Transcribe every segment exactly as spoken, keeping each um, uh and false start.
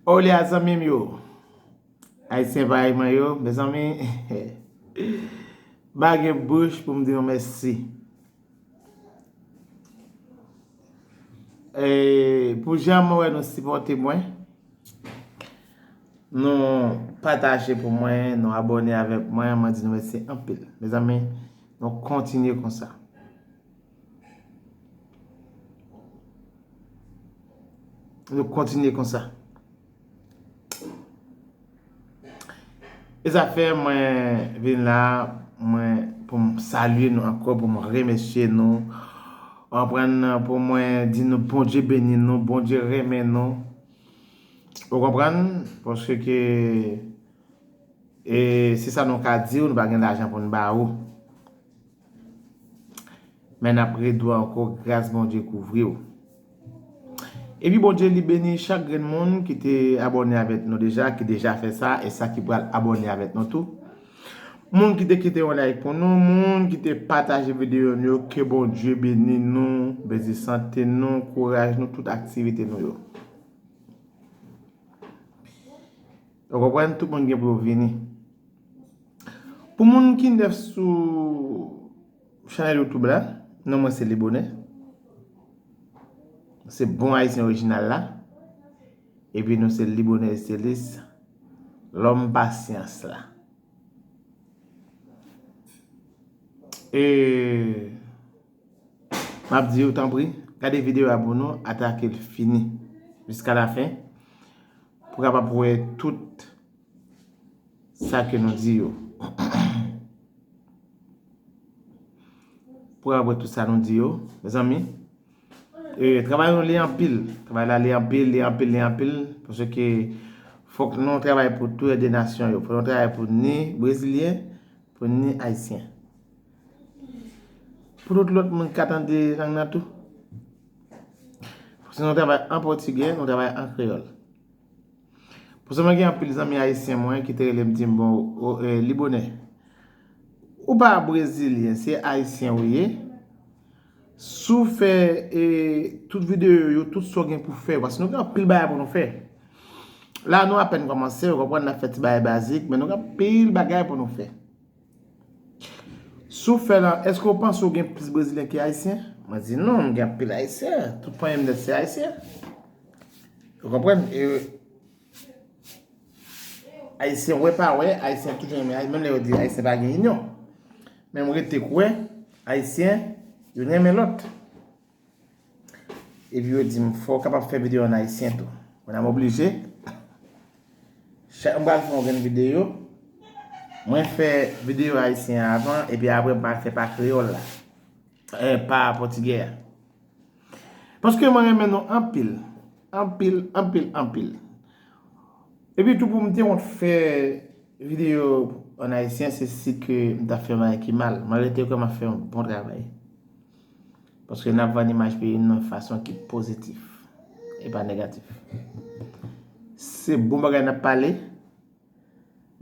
Olè a zanmi m yo. Ayisyen parèy mwen yo, mezanmi. M pa gen bouch pou m di nou mèsi. E pou jan mwen wè nou sipòte mwen, nou pataje pou mwen, nou abòne avèk mwen, mwen di nou mèsi anpil. Mezanmi, nou kontinye konsa. Nou kontinye konsa. E sa fè mwen vin la, mwen, pou m salye nou ankò, pou m remèsye nou. Ou konprann, pou mwen di nou Bondye beni nou, Bondye renmen nou. Ou konprann? Paske, e, se sa nou ka di w, nou pa gen lajan pou n ba ou. Men n ap redi w ankò, gras Bondye kouvri w. Epi Bondye li beni chak grenn moun ki te abòne avèk nou deja, ki deja fè sa, e sa ki pral abòne avèk nou tou. Moun ki te kite yon like pou nou, moun ki te pataje videyo nou yo, ke Bondye beni nou, beni sante nou, kouraj nou, tout aktivite nou yo. Ou konprann? Tout moun gen pou yo vini. Pou moun ki nèf sou chanèl YouTube la, non mwen se Libonè. Se bon Ayisyen orijinal la. Epi nou se Libonè Estelis, lòm pasyans la. E m ap di yo, tanpri, gade videyo a pou nou, atake l fini, jiska lafen, pou kapab wè tout sa ke nou di yo. Pou kapab wè tout sa nou di yo, mezanmi. E, travay nou li anpil. Travay la li anpil, li anpil, li anpil. Paske fòk nou travay pou tou lè de nasyon yo. Fòk nou travay pou ni Brezilyen, pou ni Ayisyen. Pou tout lòt moun ka tande lang nan tou. Paske nou travay an pòtigè, nou travay an kreyòl. Pou sa mwen gen anpil zanmi ayisyen mwen ki te rele m di m, bon, o, e, Libonè, ou pa brezilyen, se ayisyen ou ye. Si w fè, e, tout videyo yo, tout sa w gen pou fè, paske nou gen anpil bagay pou nou fè. La, nou apèn kòmanse, ou konprann, n ap fè ti bagay bazik, men nou gen anpil bagay pou nou fè. Si w fè lan, èske w panse w gen plis brezilyen ke ayisyen? Mwen di non, m gen anpil ayisyen. Tout fanmi m nèt se ayisyen. Ou konprann? E ayisyen wè pa wè, ayisyen toujou renmen ayisyen. Menm lè yo di ayisyen pa gen inyon. Men m rete kwè, ayisyen, youn renmen lòt. Epi yo di m, fò w kapab fè videyo an ayisyen tou. Mwen a m oblije. Chak m pral fè yon grenn videyo, mwen fè videyo ayisyen an avan, epi apre m pral fè pa kreyòl la. E, pa pòtigè a. Paske mwen renmen nou anpil. Anpil, anpil, anpil. Epi tou pou m te wont fè videyo an ayisyen, se si ke m ta fè yon bagay ki mal. Mwen rete kwè m ap fè yon bon travay. Paske n ap vann imaj peyi n nan yon fason ki pozitif e pa negatif. Se bon bagay n ap pale.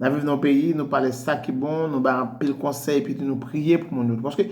N ap viv nan yon peyi, nou pale sa ki bon, nou bay anpil konsèy, epi tou nou priye pou moun yo tou. Paske,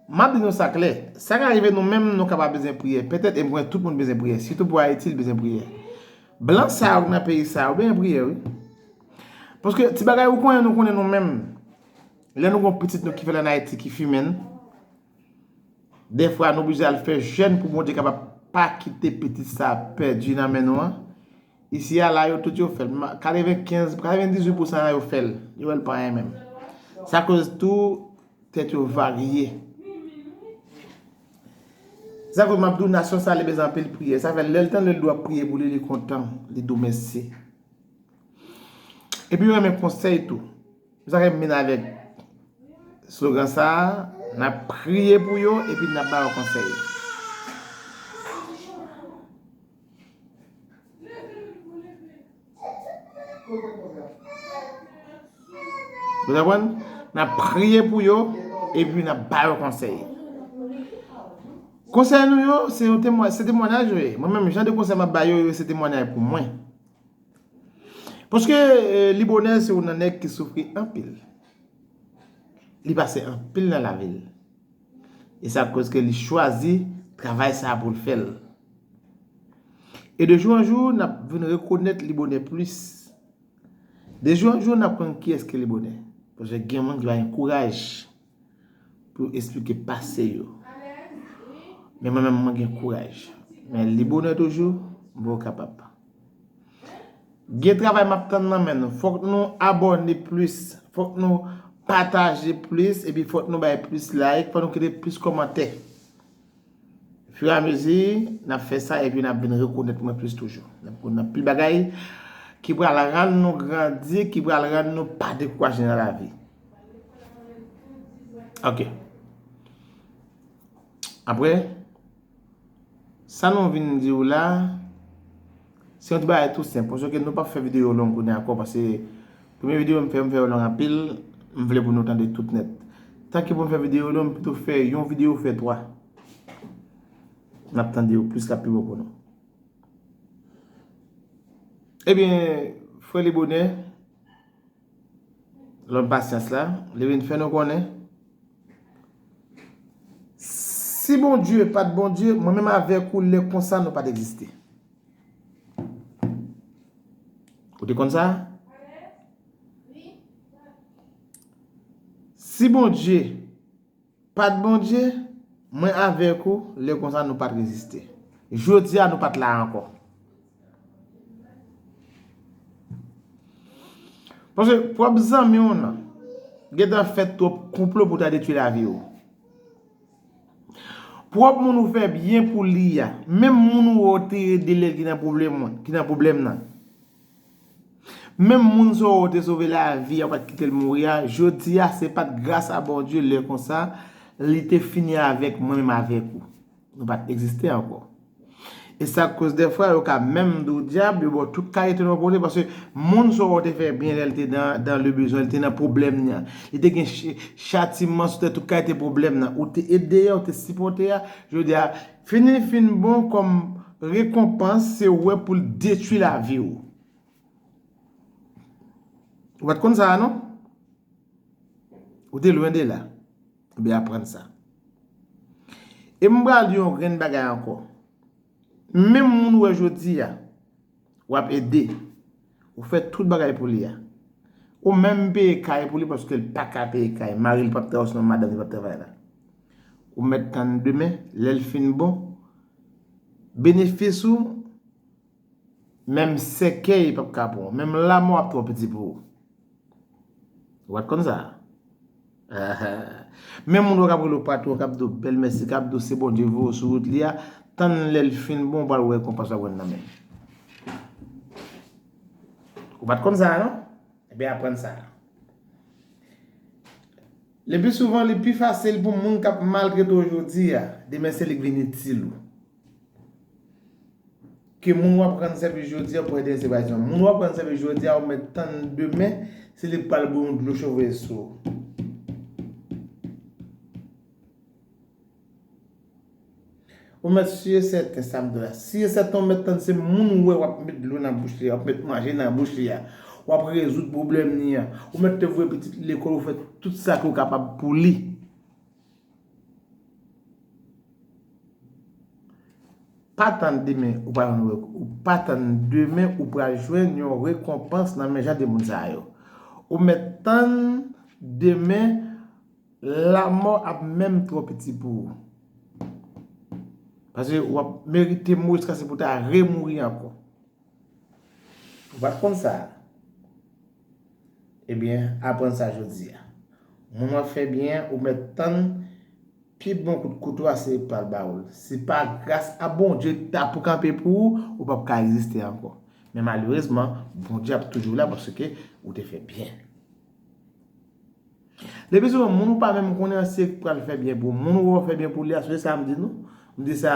m ap di nou sa klè, sa ka rive nou menm, nou kapab bezwen priyè. Petèt, e m konnen tout moun bezwen priyè. Sitou pou Ayiti, li bezwen priyè. Blan sa yo nan peyi sa yo, bezwen priyè, wi. Paske, ti bagay ou konnen, nou konnen nou menm. Lè nou gon pitit nou ki fèt ann Ayiti, ki fimen n, dèfwa nou oblije al fè jèn pou Bondye kapab pa kite pitit sa a pèdi nan men nou an. Isi a la, yo tout yo fè l. Ma-, katrevenkenz, katrevendizuit pousan nan yo fè l. Yo wè l pa anyen menm. Sa koz tou tèt yo varye. Sa koz m ap di w, nasyon sa a li bezwen anpil priyè. Sa fè lè l tande l di w ap priye pou li, li kontan, li di w mèsi. Epi yo renmen konsèy tou. Sa fè m vin avèk slogan sa a, n ap priye pou yo epi n ap ba yo konsèy. Ou konprann? N ap priye pou yo epi n ap ba yo konsèy. Konsèy nou yo, se yon temwa-, se temwayaj yo ye. Mwen menm, jan de konsèy m ap ba yo yo, se temwayaj pou mwen. Paske, e, Libonè se youn nan nèg ki soufri anpil. Li pase anpil nan lavi l. E sa koz ke li chwazi travay sa a pou l fè l. E de jou an jou, n ap vin rekonèt Libonè plis. De jou an jou, n ap konn kiyès ki Libonè. Paske gen moun ki pa gen kouraj pou esplike pase yo. Men mwen menm, mwen gen kouraj. Men Libonè toujou, bon kapab. Gen travay m ap tann nan men nou. Fòk nou abòne plis, fòk nou pataje plis, epi fòk nou bay plis like, fòk nou kite plis kòmantè. Firamezi, n ap fè sa epi n ap vin rekonèt mwen plis toujou. N ap konn anpil bagay ki pral rann nou grandi, ki pral rann nou pa dekouraje nan lavi. Ok. Apre, sa nou vin di w la, se yon ti bagay tou senp. Paske nou p ap fè videyo long kounye a ankò, paske premye videyo m fè, m fè yo long anpil, m vle pou nou tande tout nèt. Tanke pou m fè videyo long, m pito fè yon videyo, fè twa. N ap tande yo plis, l ap pi bon pou nou. Ebyen, frè Libonè, lòm pasyans la, li vin fè nou konnen, si Bondye pa t Bondye, mwen menm avèk ou, lè konsa, nou pa t egziste. Ou te konn sa? Si Bondye pa t Bondye, mwen avèk ou, lè konsa nou pa t egziste. Jodi a, nou pa t la ankò. Paske pwòp zanmi w nan gentan fè twòp konplo pou ta detwi lavi w. Pwòp moun ou fè byen pou li a, menm moun ou wè w te ede lè l ki nan pwoblèm, ki nan pwoblèm nan. Menm moun sa w te sove lavi a, w pa t kite l mouri a, jodi a, se pa t gras a Bondye lè konsa, li te fini avèk mwen menm avèk ou. Nou pa t egziste ankò. E sa k koz dèfwa yo ka menm di w dyab, yo ba w tout kalite non kote, paske moun sa w te fè byen lè l te nan, dans le besoin, li te nan pwoblèm nan. Li te gen ch-, chatiman sou tèt tout kalite pwoblèm nan. Ou te ede a, ou te sipòte a, jodi a, fini fin bon kòm rekonpans, se wè pou l detwi lavi w. Ou pa t konn sa a, non? Ou te lwen de la. Ebyen, aprann sa. E m pral di yon grenn bagay ankò. Menm moun ou wè jodi a, w ap ede. Ou fè tout bagay pou li a. Ou menm peye kay pou li paske l pa ka peye kay. Mari l p ap travay, osnon madanm li p ap travay la. Ou mèt tann demen, lè l fin bon, benefis ou, menm sèkèy p ap ka pran w. Menm lanmò ap twò piti pou ou. Ou pa t konn sa? Ahan. Men moun w ap rele w patwon, k ap di w bèl mèsi, k ap di w se Bondye voye w sou wout li a, tann lè l fin bon, w pral wè rekonpans w ap jwenn nan men l. Ou pa t konn sa, non? Ebyen, aprann sa. Lepi souvan, li pi fasil pou moun k ap maltrete w jodi a, demen se li k vin itil ou. Ke moun w ap rann sèvis jodi a pou ede se pa itil. Moun w ap rann sèvis jodi a, ou mèt tann demen, se li k pral bouyi yon dlo cheve sou ou. Ou mèt si e sèten, sa m di w la. Si e sèten, ou mèt tann se moun ou wè w ap met dlo nan bouch li a, w ap met manje nan bouch li a, w ap rezoud pwoblèm li a, ou mèt te voye pitit li lekòl, ou fè tout sa ke w kapab pou li. Pa tann demen, ou pral jwenn, ou pa tann demen, ou pral jwenn yon rekonpans nan men jan de moun sa yo. Ou mèt tann demen, lanmò ap menm twò piti pou ou. Paske w ap merite mò jiskaske pou ta remouri ankò. Ou pa t konn sa? Ebyen, aprann sa jodi a. Moun w ap fè byen, ou mèt tann pi bon kout kouto a se li k pral ba ou l. Si pa gras a Bondye ki ta pou kanpe pou ou, ou p ap ka egziste ankò. Men malerezman, Bondye ap toujou la paske ou te fè byen. Lepi souvan, moun ou pa menm konnen an se li k pral fè byen pou ou. Moun ou wè w fè byen pou li a, sonje sa m di nou? M di sa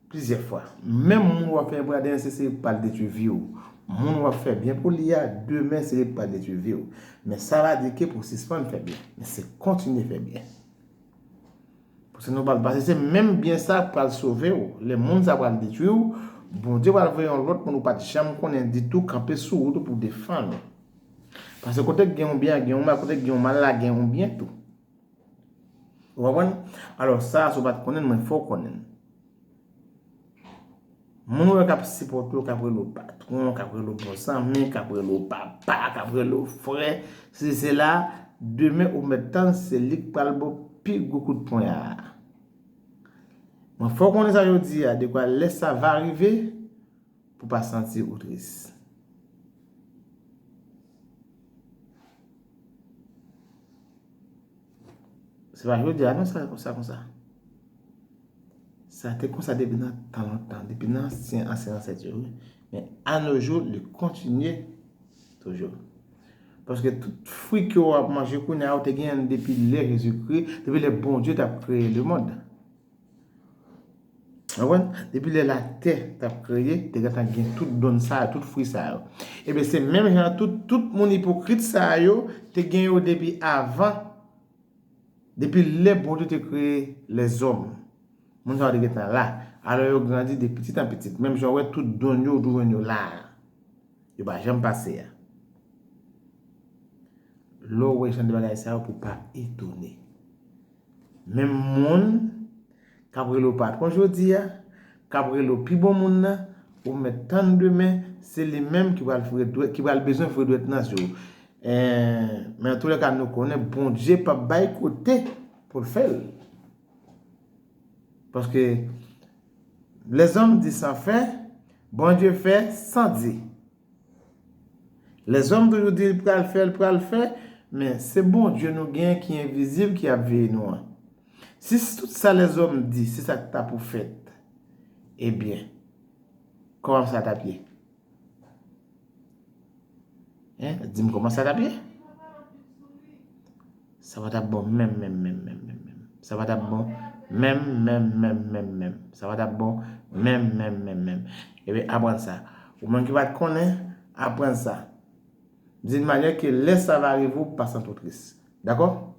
plizyè fwa. Menm moun ou ap fè byen pou li a, demen se, se li k pral detwi vi w. Moun ou ap fè byen pou li a, demen se li k pral detwi vi w. Men sa pa di ke pou w sispann fè byen. Men se kontinye fè byen. Paske nou pral, paske se menm byen sa k pral sove w. Lè moun sa pral detwi w, Bondye pral voye yon lòt moun ou pa t janm konnen ditou kanpe sou wout ou pou defann ou. Paske kote k gen yon byen, gen yon mal, kote k gen yon mal la, gen yon byen tou. Ou konprann? Alò, sa a, si w pa t konnen l, mwen fè w konnen l. Moun ou wè k ap sipòte w, k ap rele w patwon, k ap rele w bon zanmi, k ap rele w papa, k ap rele w frè, se se la, demen ou mèt tann se li k pral ba w pi gwo kout ponya a. Mwen fè w konnen sa jodi a, dekwa lè sa va rive, pou pa santi ou tris. Se pa jodi a non sa konsa konsa. Sa te konsa depi nan tan lontan, depi nan ansyen ansyen zansèt yo, wi. Men a no jou, li kontinye toujou. Paske tout fwi ke w ap manje kounye a, ou te genyen l depi lè Jezikri, depi lè Bondye t ap kreye lemonn. Ou konprann? Depi lè latè t ap kreye, te gentan gen tout don sa yo, tout fwi sa yo. Ebyen, se menm jan an tout, tout moun ipokrit sa yo, te gen yo depi avan, depi lè Bondye te kreye lèzòm. Moun sa yo te gentan la. Alò, yo grandi de pitit an pitit. Menm jan w wè tout don yo, ou jwenn yo la a. Yo pa janm pase a. Lè w wè jan de bagay sa yo, pou w pa etone. Menm moun k ap rele w patwon jodi a, k ap rele w pi bon moun nan, ou mèt tann demen, se li menm ki pral fre dwèt, ki pral bezwen fre dwèt nan je w. Eh, men antoulèka, nou konnen Bondye p ap bay kote pou l fè l. Paske lèzòm di san fè, Bondye fè san di. Lèzòm toujou di l pral fè, l pral fè, men se Bondye nou gen ki envizib ki ap veye nou an. Si tout sa lèzòm di, se sa k ta pou fèt, ebyen, kòman sa t ap ye? Hein? Di m kòman sa t ap ye? Sa pa t ap bon menm, menm, menm, menm, menm, menm. Sa pa t ap bon menm, menm, menm, menm, menm. Sa pa t ap bon menm, menm, menm, menm. Ebyen, aprann sa. Ou menm ki pa t konnen, aprann sa. D'une manière que lè sa va rive, ou pa santi w tris. Dakò?